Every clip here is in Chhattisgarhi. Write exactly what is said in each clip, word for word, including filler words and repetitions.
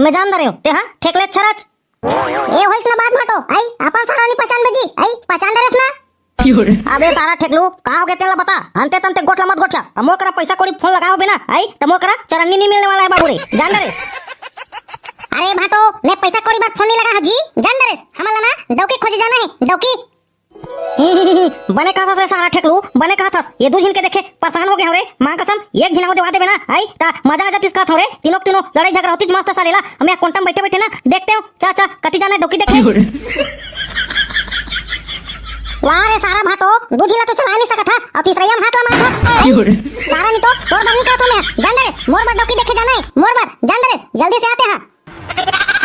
मैं जान दे रहे हूँ, ते हा ठेकले छरच। ए होइस ना बात भाटो, आई अपन सारा नी पहचान बे जी, आई पहचान दे रेस ना। अबे सारा ठेकलू, का हो गया तेला बता, हंते तंते गोठला मत गोठला। अब मोर करा पैसा कौड़ी फोन लगाओ बिना, आई त मोर करा चरन्नी नहीं मिलने वाला है बाबू रे, जान दे रेस। अरे भाटो, मैं पैसा कौड़ी बात फोन नहीं लगा हूँ जी, जान दे रेस, हमला ना डौकी खोजे जाना है, डौकी। बने कहा था सारा ठेकलू, बने कहा था। ये दू झिन के देखे परेशान हो गए हो रे। मां कसम, एक झिन आऊ देवा देबे ना, आई ता मजा आ जातिस कहा था रे। तीनों तीनों लड़ाई झगड़ा होतिस मस्त साले ला। हम यहाँ कोंटा में बैठे बैठे ना देखते हो, चाचा कति जाने डौकी देखे। वाह रे सारा भाटो, दू झिन ला तो चला नहीं सकत हस, और तीसरा हम हाथ ला मारत हस। आई, सारा नहीं तो तोर बर नहीं कहत हो मैं, जान दे रे, मोर बर डौकी देखे जाना है, मोर बर, जान दे रे, जल्दी से आते हैं।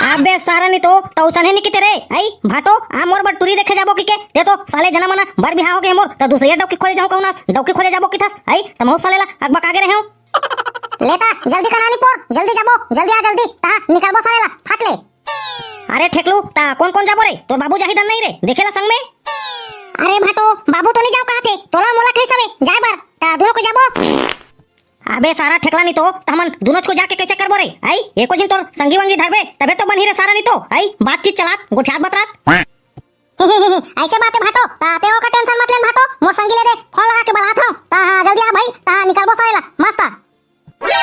अबे सारा नी तो, तौसन है नी किते रे, आई भाटो, आ मोर बर टूरी देखे जाबो कि के, ते तो साले जना मना बर बिहाव हो गए मोर, त दूसरे डौकी खोजे जाऊं कहूं ना, डौकी खोजे जाबो कि थस, आई तमहू साले ला अगबा कागे रहे हो। लेता, जल्दी कनानी पोर, जल्दी जाबो, जल्दी आ जल्दी, ता निकलबो साले ला, फाट ले। अरे ठेकलू, ता कौन कौन जाबो रे, तोर बाबू जाही दन नहीं रे, देखेला संग में। अरे भाटो, बाबू तो नहीं जाओ कहा थे, तोला मोला कही सबे, जाए बर, ता दोनों को जाबो। अबे सारा ठेकला नी तो, त हमन दुनोच को जाके कैसे करबो रे? आई, एको झिन तोर संगी वंगी धरबे, तबे तो बनही रे सारा नी तो। आई, बातचीत चलात, गोठियात बतरात। ऐसे बात है भाटो, ता ते ओकर टेंशन मत ले भाटो, मोर संगी ले दे, फोन लगा के बलात हूँ, ता हाँ, जल्दी आ भाई, ता निकलबो साला, मस्त आ।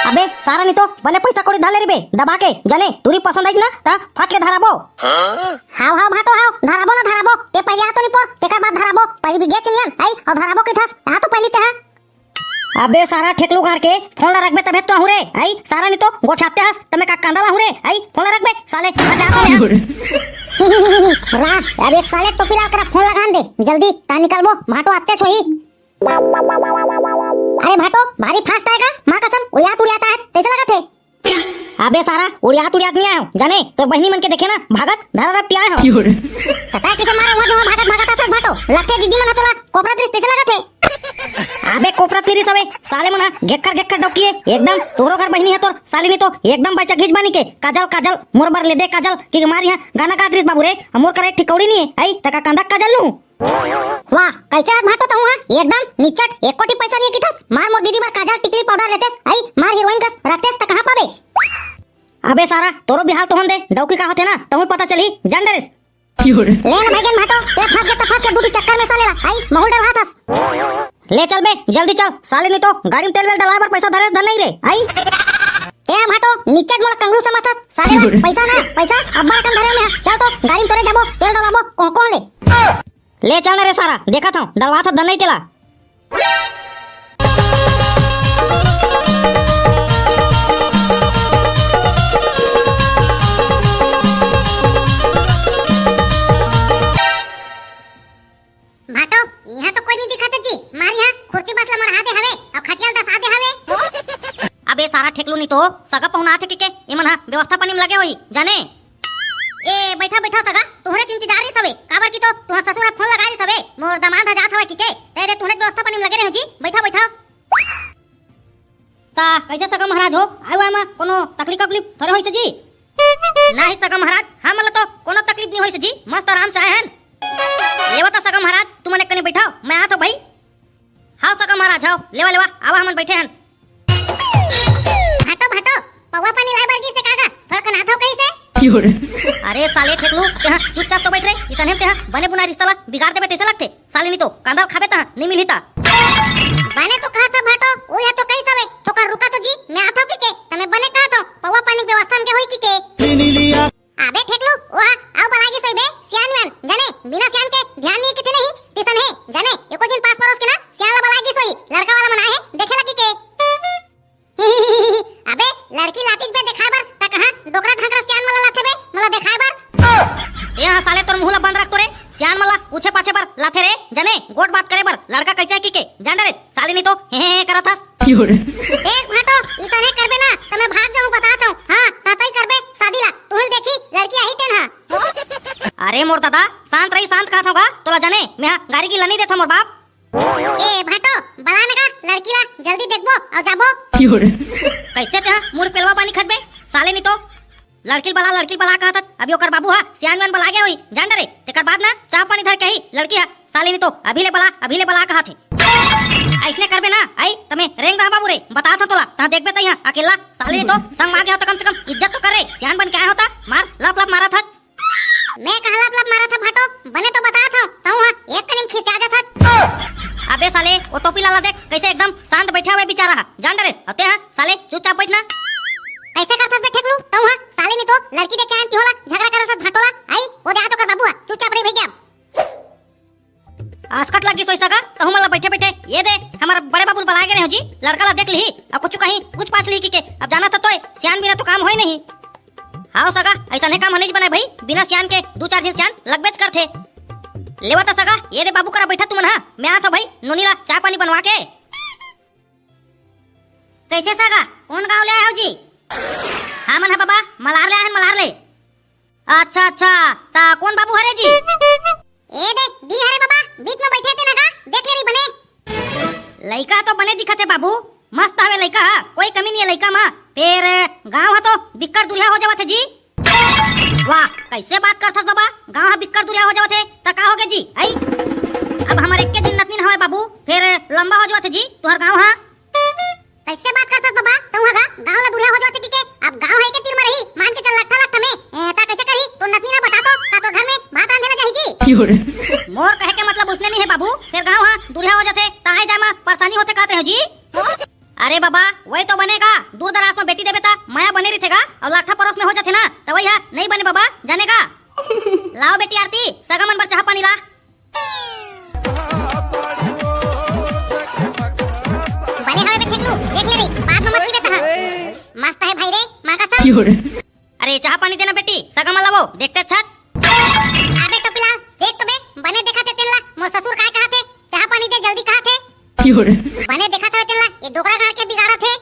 अबे सारा नी तो, बने पैसा कौड़ी धर ले री बे, दबा के, जने, टूरी पसंद आई ना, ता फट ले धराबो। हाव, हाव भाटो, हाव, धराबो ना धराबो, ते पहले आ तो नी पोर, तेकर बाद धराबो, पहले भी गेच नियन, आई, और धराबो की थस, आ तो पहले ते हाँ। अबे सारा ठेकलू घर के फोन ला रखबे तभे तो आहू रे, आई सारा नी तो गोठाते हस तमे का कांदा ला आहू रे, आई फोन ला रखबे साले, मैं जात हूँ यहाँ। रा, अबे साले टोपी ला ओकरा फोन लगान दे, जल्दी ता निकलबो, भाटो आते छोही। अरे भाटो, भारी फास्ट आएगा, माँ कसम, उड़ियात उड़ियात आए, कैसे लगा थे? अबे सारा, उड़ियात उड़ियात नहीं आयो, जाने, तोर बहिनी मन के देखे ना, भागत, धरा रप आए हो। पता है कैसे मारा हुआ जो वहाँ भागत भागत आथस भाटो, लगथे दीदी मन ह तोला, कोपरा दृष्टि से लगत है। अबे कोपरत नहीं रहिस हवे, साले मन ह घेक्खर घेक्खर डौकी हे, एकदम तोरो घर बहिनी हे तोर, साली नहीं तो एकदम बच्चा घिच बानी के, काजल काजल, मोर बर ले दे काजल, कि मार यहाँ गाना गात रहिस बाबू रे, मोर कर एक ठिकौड़ी नहीं है, आई तका कांदा काजल लूँ। वाह, कैसे आज भाटो तहूँ हा, एकदम निचट, एक कोटी पैसा नहीं किथस, मार मोर दीदी बर काजल टिकली पाउडर लेतेस, आई मार हीरोइन कस रखतेस त कहाँ पाबे? अबे सारा, तोरो बिहाल तो होन दे, डौकी का होथे ना, तहूँ पता चली, जान डरेस। ले ना भाईगन भाटो, ते फंस के, ते फंस के, दूटी चक्कर में साले ला, आई, माहौल डरवाथस। ले चल बे, जल्दी चल, साले नहीं तो गाड़ी में तेल वेल डलाए बर पैसा धरे धर नहीं रे, आई। ए भाटो, निचट मोला कंगरू समझथस, साले ला, पैसा ना, पैसा, अब्बड़ कन धरे में, चल तो, गाड़ी में तोरे जाबो, तेल डलवाबो, को, कौन ले? ले चल ना रे सारा, देखत हूँ, डलवाथस धर नहीं तेला। भाटो, यहाँ तो कोई नहीं दिखाते जी। मार यहाँ कुर्सी बस ला मढ़ा दे हवे, और खटिया ला दसा दे हवे। अबे सारा ठेकलू नहीं तो, सगा पहुना आथे के, के, इमन हा व्यवस्था पानी में लगे होही, जाने? ए, बैठा, बैठा सगा, तुहरे के इंतजार रहिस हवे, काबर की तो तुहर ससुर ह फोन लगा रहिस हवे, मोर दामाद ह जात हवे किके, तेरे तुहरे के व्यवस्था पानी में लगे रहे जी, बैठा, बैठा। ता कैसे सगा महाराज हो, आए हुए में कोनो तकलीफ तकलीफ थोड़े होइस जी? नहीं सगा महाराज, हमला तो कोनो तकलीफ नहीं होइस जी, मस्त आराम से आए हन। लेवा ता सगा महाराज, तुमन एक कनी बैठाओ, मैं आत हूँ भाई। हाव सगा महाराज, हाव, लेवा, लेवा, आवा, हमन बैठे हन। भाटो, भाटो, पौवा पानी लाए बर गिस हे का गा? थोड़ा कन आत हव कहीं से? अरे साले ठेकलू, तेहा चुपचाप तो बैठ रे, इसने तेहा बने बुना रिश्ता ला बिगाड़ देबे तैसे लगथे। साले नहीं तो, कांदा खाबे तहा, नहीं मिलही ता। बने तो कहा था भाटो, उही तो कहीं सबे, थोका रुका तो जी, मैं आत हव किके, तमे बने कहा था, पौवा पानी व्यवस्था के होई किके। अबे ठेकलू, ओहा, आउ बलागी सोई बे, सियान वान, जाने, बिना सियान के ध्यान नहीं किथे नहीं, टिसन है, जाने, एको दिन पास परोस के ना, सियान ला बलागी सोई, लड़का वाला मन आए है, देखे लगी के। अबे, लड़की लातिस बे देखाए बर, त कहाँ, डोकरा ढाकरा सियान मन ला लाथे बे, मोला देखाए बर। ए हाँ साले तोर मुँह ला बंद रख तो रे, सियान मन ला पूछे पाछे बर लाथे रे, जाने, गोठ बात करे बर, लड़का कैसे है किके, जान रे, साले नहीं तो, हे, हे, हे करत हस। एक भाटो, इसने करबे ना, त मैं भाग जाऊँ, बतात हूँ। हाँ, तातई करबे, शादी ला, तुहिल देखी, लड़की आही तेन हा। अरे मोर दादा, शांत रही, शांत कहत हूँ गा, तोला जाने, मैं हा गारी गिला नहीं देथो मोर बाप। ए भाटो, बला न गा, लड़की ला, जल्दी देखबो, अउ जाबो। कैसे तेहा, मुड़ पेलवा पानी खतबे, साले नहीं तो। लड़की बला, लड़की बला कहत हस, अभी ओकर बाबू हा, सियान वान बला गया होई, जान डरे, तेकर बाद ना, चाह पानी धर के ही, लड़की हा, साले नहीं तो, अभी ले बला, अभी ले बला कहत हे। अइसने करबे ना, आई, त मैं रेंग दहा बाबू रे, बतात हंव तोला, तहां देखबे तइहां, अकेल्ला, साले तो संग मा गे हंव त कम से कम इज्जत तो कर रे, सियान बन के आए हंव त, मार, लप लप मारत हस। मैं कहां लप लप मारत हंव भाटो, बने तो बतात हंव, तहूं हा एक कनी म खिसिया जात हस। अबे साले, ओ टोपी लाला देख, कइसे एकदम सांत बइठे हवय बिचारा हा, जान डरेस, अउ तें हा, साले, चुपचाप बइठ ना। कइसे करत हस बे ठेकलू, तहूं हा, साले नी तो लड़की देख के आयन तिहों ला, झगरा करत हस भाटो ला, आई, ओ दे आ तोकर बाबू हा, चुपचाप रही भइया। आसकट लग गिस होही सगा, तहूं मन ला बइठे बइठे, ए दे, हमर बड़े बाबू ल बलाय गे रहेंव जी, लड़का ला देख लिही, अउ कुछू कहीं, पूछ पाछ लिही कहिके, अब जानत हस तोय, सियान बिना तो काम होय नहीं। हाव सगा, अइसने काम ह नइ बनय भई, बिना सियान के दू चार झिन सियान लगबेच करथे। लेवा त सगा, ए दे बाबू करा बइठा तुमन हा, मैं आत हंव भई, नोनी ला चाय पानी बनवा के। कइसे सगा, कोन गांव ले आय हव जी? हमन हा बाबा, मलार ले आय हन, मलार ले। अच्छा, अच्छा, त कोन बाबू हरे जी? ए दे, दी हरे बाबा, बीच म बइठे तेन हा गा, देख ले रही बने। लइका तो बने दिखत हे बाबू, मस्त हवे लइका हा, कोई कमी नइ हे लइका म। फेर गांव हा तो बिक्कट दुरिहा हो जावत हे जी। वाह, कइसे बात करथस बाबा, गांव हा बिक्कट दुरिहा हो जावत हे, त का होगे जी? आई, अब हमर एक्के झिन नतनीन हवय बाबू, फेर लंबा हो जावत हे जी तुंहर गांव हा। कइसे बात करथस बाबा, तहूं हा गा, गांव ला दुरिहा हो जावत हे कहिके, अब गांव हा एके तीर म रही, मान के चल लकठा लकठा में, ए, त कइसे करही, तोर नतनीन हा बता तो, का तोर घर में भात रांधे ला जाही जी? मोर कहे के मतलब उसने नइ हे बाबू, फेर गांव हा दुरिहा हो जाथे, त आए जाए म परेशानी होथे कहत रहेंव जी। अरे बाबा, वही तो बने गा, दूर दराज म बेटी देबे त मया बने रहिथे गा, अउ लकठा परोस में हो जाथे ना, त वही हा नइ बने बाबा, जाने गा। लाव बेटी आरती, सगा मन बर चाहा पानी ला। बने हवे बे ठेकलू, देख ले रे, बाद म मत पीबे तहां। मस्त हे भाई रे, मां कसम। अरे चाहा पानी देना बेटी, सगा मन ला वो, देखते छत। अबे टोपी लाल, देख तो बे, बने देखत हे तेन ला, मोर ससुर काय कहत हे, चाहा पानी दे जल्दी कहत हे। बने देखत हवे तेन ला, ए डोकरा गांड़ के बिगाड़त हे।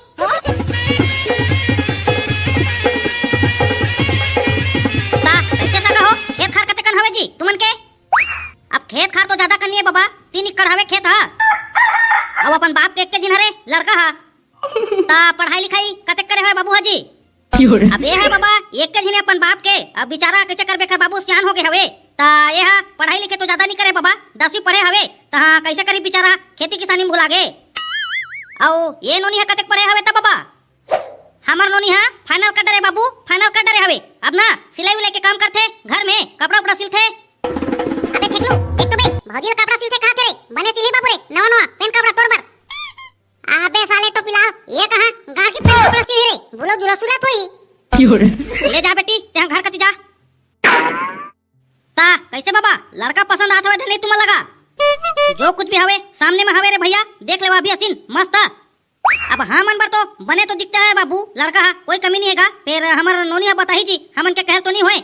ता, कइसे सगा हो, खेत खार कतेकन हवे जी, तुमन के? अब खेत खार तो जादा कन नइ हे बाबा, तीन एकड़ हवे खेत हा। अउ अपन बाप के एक्के झिन हरे लड़का हा। त पढ़ाई लिखाई कतेक करे हवे बाबू हा जी? अब ए हा बाबा, एक्के झिन हे अपन बाप के, अब बिचारा कइसे करबे, एकर बाबू सियान होगे हवे, त ए हा पढ़ाई लिखे तो जादा नइ करे बाबा, दसवीं पढ़े हवे, त हां, कइसे करही बिचारा, खेती किसानी म भुला गे। अउ ए नोनी हा कतेक पढ़े हवे त बाबा? हमर नोनी हा final कर डरे बाबू, final कर डरे हवे। अब ना सिलाई उलाई के काम करथे, घर में कपड़ा उपड़ा सिलथे। अबे ठेकलू, देख तो बे, भौजी ला कपड़ा सिलथे कहत हे रे, बने सिलही बाबू रे, नवा नवा पेंट कपड़ा तोर बर। अबे साले टोपी लाल, ए कहां गांड़ के पेंट कपड़ा सिलही रे, भूलो जुला सुलत होही। ले जा बेटी, तेहां घर कती जा। ता, कइसे बाबा, लड़का पसंद आत हवे धने तुमन ला गा? जो कुछ भी हवे, सामने म हवे रे भइया, देख लेवा अभी असिन, मस्त। अब हमन बर तो बने तो दिखथे हवे बाबू, लड़का हा, कोई कमी नइ हे गा, फेर हमर नोनी हा बताही जी, हमन के कहल तो नइ होय।